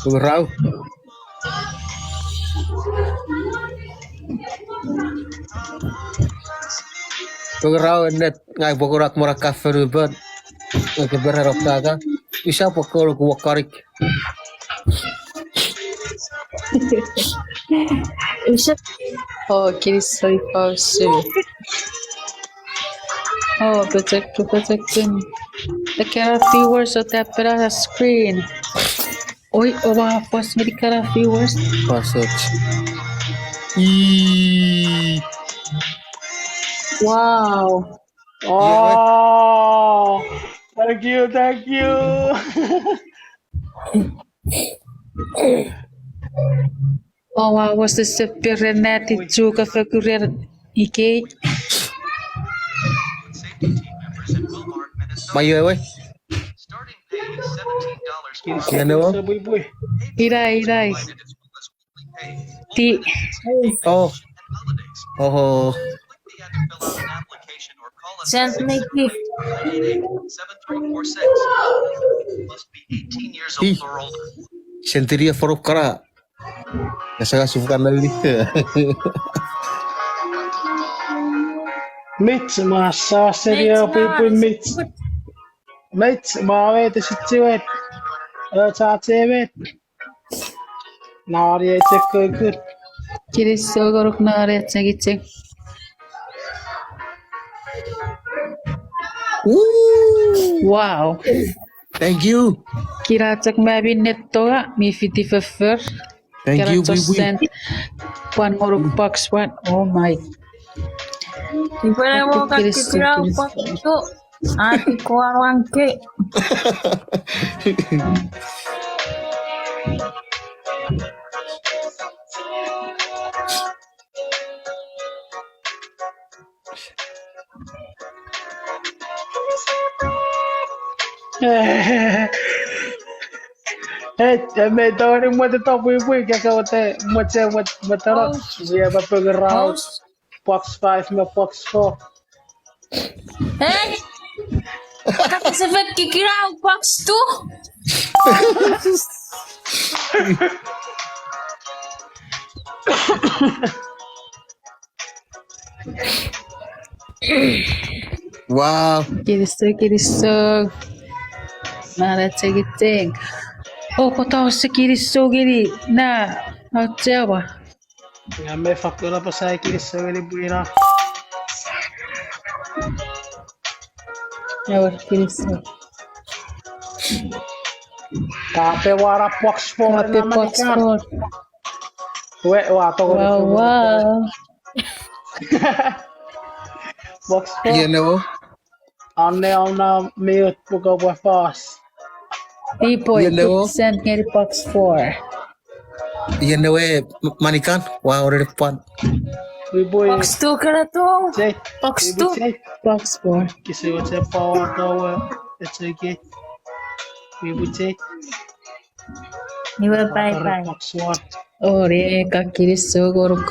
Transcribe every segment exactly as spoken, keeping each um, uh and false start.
Pwe rau. Pwe rau ennet ngai pwe kurak mora kafenu pon. Eke peren oktaka. Isa pwe koro kuwa karik. Isa. Oh, kinisou ifa usun. Oh, protect, protect him. Ekkana viewers o tap on a screen. Oi, oua pos ngeni ekkana viewers. Pasok. Ii. Wow. Oh, thank you, thank you. Oua wesewesen peren nati chuka fekuren ikei. Mai ewe. Kinisou, kinisou, pwipwi. Ina, ina. Ti. Oh. Oho. Send me gift. Ti. Send me a forok kana. Ese ka sufukan na uni. Mitch, ma sa serio pwipwi Mitch. Mitch, ma wete sitsiwet. Esa semet. Nari echek kokut. Kinisou ngonuk nari echek ichek. Woo! Wow. Thank you. Kira chok ma mi nettoa, mi fiti foffor. Thank you, pwipwi. Pwan ngonuk box one. Oh my. Ipwene mo kakikira box two. Ati koan wangke. Ei, ei, me tongeni mwete to pwipwi, keke mwete, mwete, mwete, mwete no. Ia, ma pengeraus. Box five me box four. Ei! Kaka sefek kikirau box two. Wow. Kinisou, kinisou. Nara chekiteng. O, kota ose kinisou ngeni na, na chewa. Nga me fakkun apasa kinisou ngeni pwina. Ewer kinisou. Kape wara box four. Kape box four. We, wa tongeni. Wow, wow. Box four. Ieno. Anne auna miut puko pwe fos. Ipwe, ieno. Send ngeni box four. Ieno we manikan, wa orere pwan. Ipwe. Box two kena to. Box two. Box four. Kise wache power tower. It's okay. Ipwe. Iwe bye bye. Ore, ka kinisou ngonuk.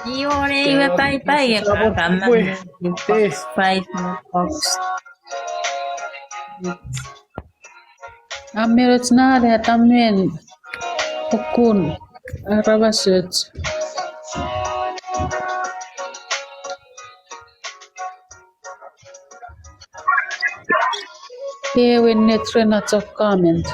Iwe, iwe bye bye, e ka kamana. Box five, box. Amen, it's not that, amen. Okun. Arabasot. Ewe net ren a chok comment.